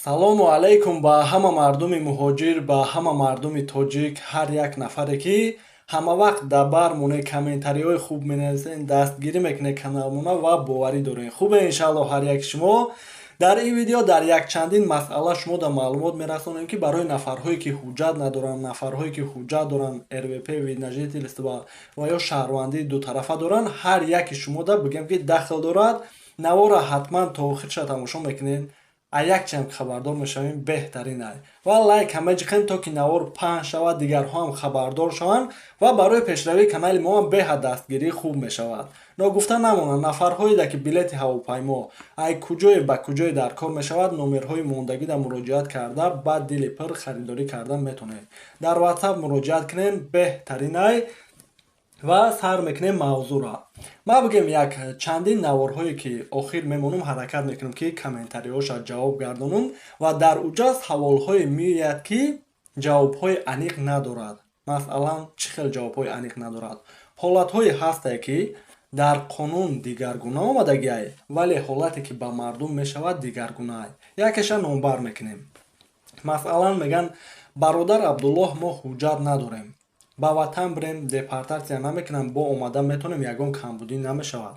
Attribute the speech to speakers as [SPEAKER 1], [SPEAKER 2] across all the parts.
[SPEAKER 1] Салому алайкум ба ҳама мардуми муҳоҷир, ба ҳама мардуми тоҷик, ҳар як нафаре, ки ҳамавақт дар бармоне, комментариҳои хуб менависен, дастгирӣ мекунед каналмона ва боварӣ дорем. Хубе, иншаалло, ҳар яки шумо. Дар ин видео дар якчандин масъала шумо да маълумот мерасонем, ки барои нафарҳое, ки ҳуҷҷат надоранд, нафарҳое, ки ҳуҷҷат доранд, РВП, вид на жительство ва ё шаҳрвандии дутарафа доранд, ҳар яки шумо да бигем, ки дахл дорад. Навора ҳатман то охирша тамошо мекунед, а якчанд хабардор мешавем, беҳтарин ай. Ва лайк ҳама ҷиқен, то ки навор паҳн шавад, дигарҳо ҳам хабардор шаванд ва барои пешравии канали мо ҳам беҳад дастгирии хуб мешавад. Ногуфта намонад, нафарҳое, ки билети ҳавопаймо ай куҷое ба куҷое дар кор мешавад, номерҳои мондагида муроҷиат карда, ба дили пир харидорӣ карда метавонед. Дар WhatsApp муроҷиат кунем, беҳтарин ай. Ва сар мекунем мавзӯъро. Ма бигем, як чандин наворҳое, ки охир мемонам, ҳаракат мекунам, ки комментариҳоша ҷавоб гардонам ва дар уҷа саволҳое меояд, ки ҷавобҳои аниқ надорад. Масалан, чӣ хел ҷавобҳои аниқ надорад? Ҳолатҳое ҳастае, ки дар қонун дигаргуна омадагиай, вале ҳолате, ки ба мардум мешавад, дигаргунаай. Якеша номбар мекунем. Масалан, мегӯянд: «Бародар Абдуллоҳ, мо ҳуҷҷат надорем, ба ватан бирем, депортатсия намекунам, бо омада метавонем, ягон камбудӣ намешавад?»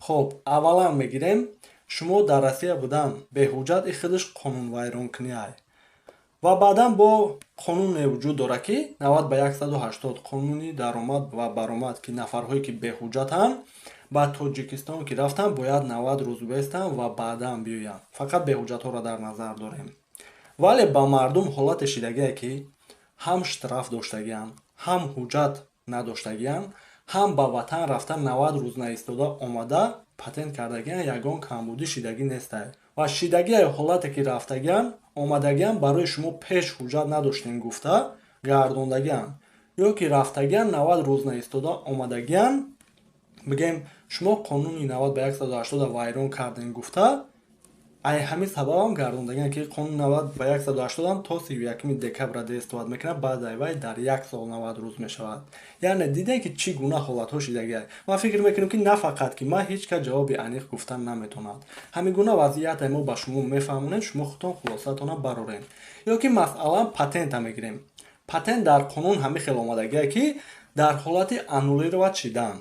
[SPEAKER 1] Хоб, аввалан мегирем, шумо дар Россия будан беҳуҷҷат и худаш қонунвайронкуниай. Ва баъдан бо қонуне вуҷуд дорад, ки 90 ба 180, қонуни даромад ва баромад, ки нафарҳое, ки беҳуҷҷатанд, ба Тоҷикистон ки рафтанд, бояд 90 рӯз бестанд ва баъдан биёянд. Фақат беҳуҷҷатҳоро дар назар дорем. Вале ба мардум ҳолате шидагие, ки ҳам штраф доштагианд, ҳам ҳуҷҷат надоштагианд, ҳам ба ватан рафта, 90 рӯз наистода омада патент кардагианд, ягон камбудӣ шидагӣ нестай. Ва шидагии ҳолате, ки рафтагианд, омадагианд, барои шумо пеш ҳуҷҷат надоштем гуфта гардондагианд, ё ки рафтагианд, 90 рӯз наистода омадагианд, бигем, шумо қонуни 90 ба 180 вайрон кардем гуфта, ай ҳамин сабабам гардондагианд, ки қонуни 90 ба 180 то 31-уми декабра действовать мекунад, баъд ай вай дар як сол 90 рӯз мешавад. Яъне дидем, ки чӣ гуна ҳолатҳо шидагианд. Ман фикр мекунам, ки на фақат ки ман, ҳеҷ кас ҷавоби аниқ гуфтан наметавонад. Ҳамин гуна вазъияте мо ба шумо мефаҳмонем, шумо худтон хулосатона барорем. Ё ки масалан, патента мегирем. Патент дар қонун ҳамин хел омадагие, ки дар ҳолати аннулировать шидан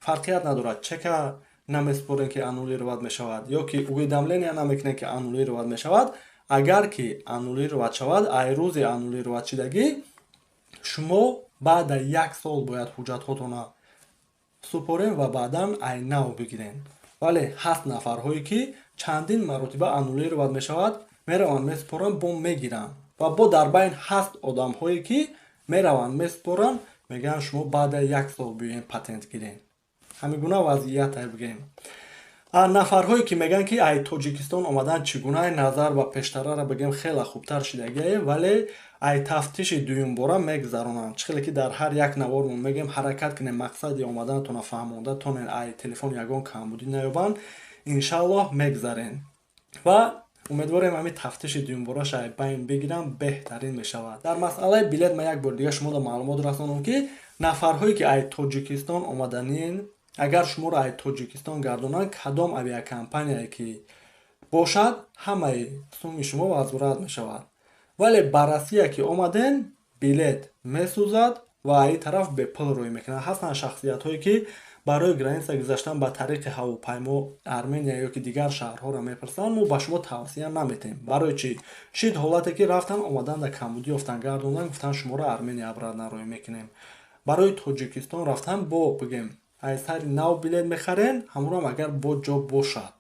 [SPEAKER 1] фарқият надорад, чека намеспорем, ки аннулировать мешавад, ё ки уведомления намекунем, ки аннулировать мешавад. Агар ки аннулировать шавад, ай рӯзи аннулировать шидагӣ шумо баъда як сол бояд ҳуҷҷатҳотона супорем ва баъдан ай нав бигирем. Вале ҳаст нафарҳое, ки чандин маротиба аннулировать мешавад, мераванд, месупоранд, бо мегиранд. Ва бо дар байн ҳаст одамҳое, ки мераванд, месупоранд, мегӯянд, шумо баъда як сол биёен, патент гирен. Ҳамин гуна вазъияте бигем. Нафарҳое, ки мегӯянд, ки ай Тоҷикистон омадан чӣ гуна, назар ба пештарара бигем, хеле хубтар шидагие, вале ай тафтиши дуюмбора мегузаронанд. Чӣ хеле ки дар ҳар як навормон мегӯем, ҳаракат кунем, мақсади омаданатонро фаҳмонда тонен, ай телефон ягон камбудӣ наёбанд, иншааллоҳ, мегузарен. Ва умедворем, ҳамин тафтиши дуюмбораша ай байн бигирам, беҳтарин мешавад. Дар масъалаи билет ман як бори дига шуморо маълумот расонам, ки нафарҳое, ки ай Тоҷикистон омаданиен, агар шуморо ай Тоҷикистон гардонанд, кадом авиакомпанияе ки бошад, ҳамаи суми шумо возврат мешавад. Вале ба Россия ки омаден, билет месӯзад ва ай тараф бепул рӯй мекунад. Ҳастанд шахсиятҳое, ки барои граница гузаштан ба тариқи ҳавопаймо Армения ё ки дигар шаҳрҳоро мепурсанд. Мо ба шумо тавсия наметем. Барои чӣ? Шид ҳолате, ки рафтан, омадан, дар камбудӣ ёфтан, гардондан, гуфтан, шуморо Армения обратно рӯй мекунем. Барои Тоҷикистон рафтан бо бигем, ай сари нав билет мехарен, ҳамонам агар бо ҷо бошад.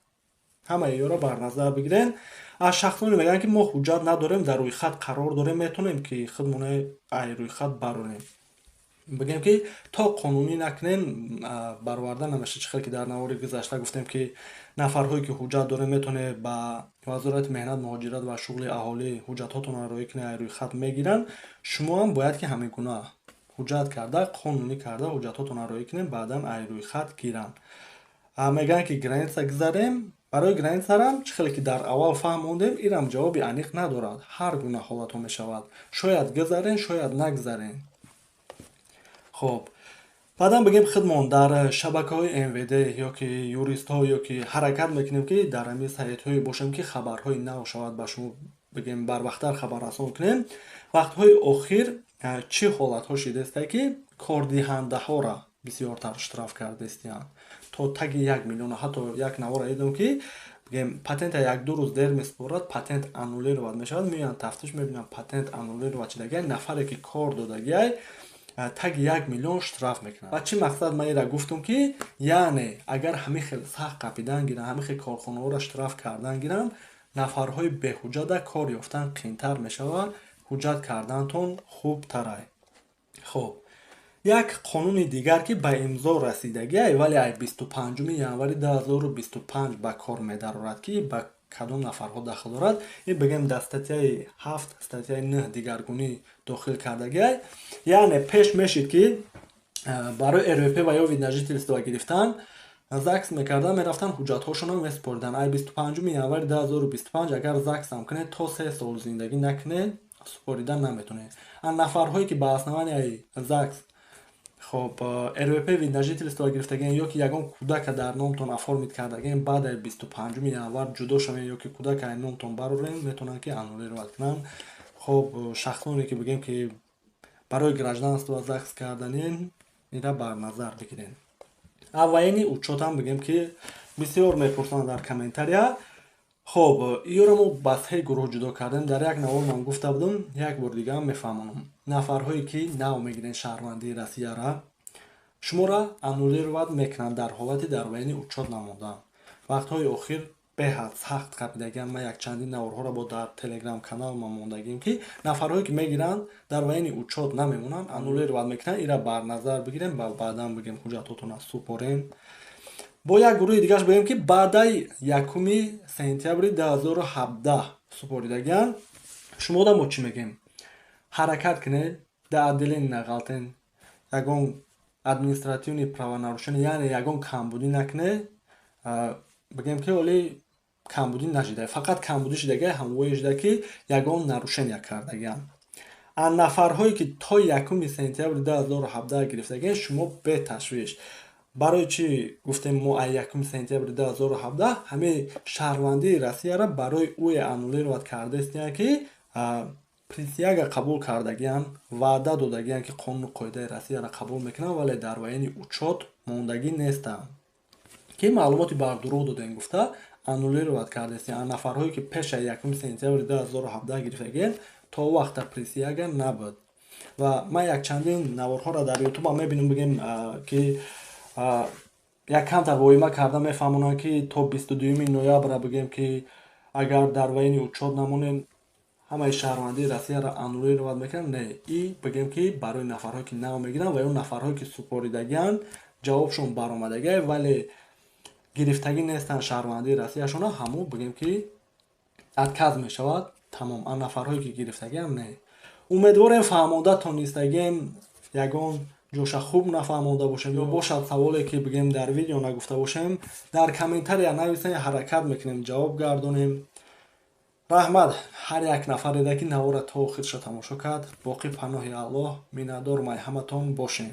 [SPEAKER 1] Ҳамаи ёро бар назар бигирен. Аз шахсоне мегӯянд, ки мо ҳуҷҷат надорем, дар рӯйхат қарор дорем, метавонем, ки худмона ай рӯйхат баронем? Бигем, ки то қонунӣ накунем, бароварда намешавад. Чӣ хел ки дар навори гузашта гуфтем, ки нафарҳое, ки ҳуҷҷат дорем, метавонед ба Вазорати меҳнат, муҳоҷират ва шуғли аҳолӣ ҳуҷҷатҳотонро роӣ кунед, ай рӯйхат мегиранд. Шумо ҳам бояд, ки ҳамин гуна ҳуҷҷат карда, қонунӣ карда, ҳуҷҷатҳотонро роӣ кунем, баъдан ай рӯйхат гиранд. Мегӯянд, ки граница гузарем. Барои границарам, чӣ хеле ки дар аввал фаҳмондем, инам ҷавоби аниқ надорад. Ҳар гуна ҳолатҳо мешавад, шояд гузарен, шояд нагузарен. Хоб. Баъдан бигем, худмон дар шабакаҳои МВД ё ки юристҳо ё ки ҳаракат мекунем, ки дар ҳамин сайтҳое бошем, ки хабарҳои нав шавад, ба шумо бигем, барвақттар хабаррасон кунем. Вақтҳои охир чӣ ҳолатҳо шидааста, ки кордиҳандаҳоро бисёртар штраф кардаистиянд, то таги 1 миллион. Ҳатто як навора дидам, ки бигем, патента як-ду рӯз дер месупорад, патент аннулировать мешавад. Меоянд, тафтиш мебинанд, патент аннулировать шудагиай, нафаре ки кор додагиай, таги 1 миллион штраф мекунад. Ва чӣ мақсад ман ира гуфтам, ки яъне агар ҳамин хел сахт қапидан гиранд, ҳамин хел корхонаҳоро штраф кардан гиранд, нафарҳои беҳуҷҷата кор ёфтан қиинтар мешавад, ҳуҷҷат кардантон хубтарай. Хуб, як қонуни дигар, ки ба имзо расидагиай, вале ай 25 январи 2025 ба кор медарорад, ки ба кадом нафарҳо дахл дорад, ин бигем, дар статьяи 7, статьяи 9 дигаргунӣ дохил кардагиай. Яъне пеш мешид, ки барои РВП ва ё вид на жительство гирифтан ЗАГС мекардан, мерафтан, ҳуҷҷатҳошонро месупориданд. Ай 25 январи 2025 агар ЗАГСам кунед, то 3 сол зиндагӣ накунед, супоридан наметонед. Нафарҳое ки ба основанияи ЗАГС, хоб, РВП, вид на жительство гирифтагиен ё ки ягон кӯдака дар номтон оформить кардагиен, баъд аз 25 январ ҷудо шавен ё ки кӯдака ай номтон барорен, метавонанд, ки аннулировать кунанд. Хоб, шахсоне ки, бигем, ки барои гражданство ЗАГС карданен, ира бар назар бигирен. Военный учётам, бигем, ки бисёр мепурсанд дар комментария. Хоб, иёро мо ба се гурӯҳ ҷудо кардем. Дар як навор ман гуфта будам, як бор дигаам мефаҳмонам. Нафарҳое ки нав мегирен шаҳрвандии Россияра, шуморо аннулировать мекунанд дар ҳолати дар военный учёт намондан. Вақтҳои охир беҳад сахт қапидагиам. Ман якчандин наворҳоро бо дар телеграм канал ма мондагим, ки нафарҳое ки мегиранд, дар военный учёт намемонанд, аннулировать мекунанд. Ира бар назар бигирем ва баъдан, бигем, ҳуҷҷатотонро супорем. Бо як гурӯҳи дигараш бигӯем, ки баъдаи 1 сентябри 2017 супоридагианд, шумода мо чӣ мегӯем? Ҳаракат кунед, дар отделение нағалтен, ягон административный правонарушение, яъне ягон камбудӣ накунед. Бигем, ки оли камбудӣ нашида, фақат камбудӣ шидагиа ҳамвое шуда, ки ягон нарушения кардагианд. А нафарҳое ки то 1 сентябри 2017 гирифтагианд, шумо беташвиш. Барои чӣ гуфтем мо ай 1 сентябри 2017? Ҳамин шаҳрвандии Россияро барои ӯе аннулировать кардаистиянд, ки присяга қабул кардагианд, ваъда додагианд, ки қонуну қоидаи Россияро қабул мекунанд, вале дар военный учёт мондагӣ нестанд, ки маълумоти бардурӯғ додем гуфта, аннулировать кардаистиянд. Нафарҳое ки пеш аз 1 сентябри 2017 гирифтагианд, то вақта присяга набуд. Ва ман якчандин наворҳоро дар Ютубам мебинам, бигем, ки як камтар воима карда мефаҳмонанд, ки то 22 ноябра, бигем, ки агар дар военный учёт намонем, ҳамаи шаҳрвандии Россияро аннулировать мекунанд. Не, и бигем, ки барои нафарҳое ки нав мегиранд ва ё нафарҳое ки супоридагианд, ҷавобшон баромадагиа, вале гирифтагӣ нестанд шаҳрвандии Россияшона, ҳамо, бигем, ки отказ мешавад, тамом. А нафарҳое ки гирифтагианд, не. Умедворем, фаҳмонда тонистагием. Ягон ҷоша хуб нафаҳмонда бошем ё бошад саволе, ки, бигем, дар видео нагуфта бошем, дар комментария нависем, ҳаракат мекунем, ҷавоб гардонем. Раҳмат ҳар як нафареда, ки навора то охирша тамошо кард. Боқӣ паноҳи Аллоҳ. Миннатдор май ҳаматон бошем.